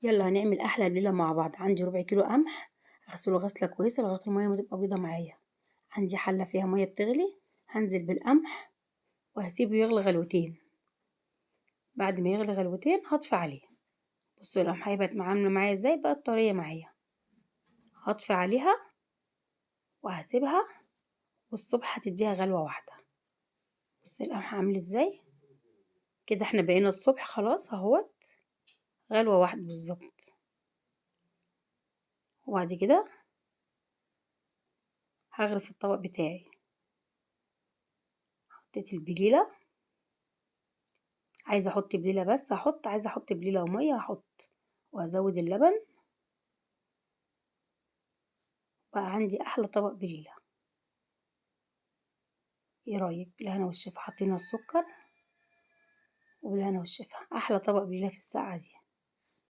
يلا هنعمل أحلى بليلة مع بعض. عندي ربع كيلو قمح، هغسله غسلة كويسة لغاية المية ما تبقى بيضة معايا. عندي حلة فيها مية بتغلي، هنزل بالقمح وهسيبه يغلي غلوتين. بعد ما يغلي غلوتين هطفي عليه. بصوا القمحية بقت عاملة معايا ازاي، بقت طرية معايا. هطفي عليها وهسيبها، والصبح هتديها غلوة واحدة. بصي القمح عامل ازاي كده. احنا بقينا الصبح خلاص اهوت، غلوة واحدة بالظبط. وبعد كده هغرف الطبق بتاعي. حطيت البليلة، عايزة احط بليلة بس هحط، عايزة احط بليلة ومية هحط، وهزود اللبن. بقى عندي احلى طبق بليلة. ايه رايك؟ بالهنا والشفا. حطينا السكر وبالهنا والشفا، احلى طبق بليلة في الساعة دي.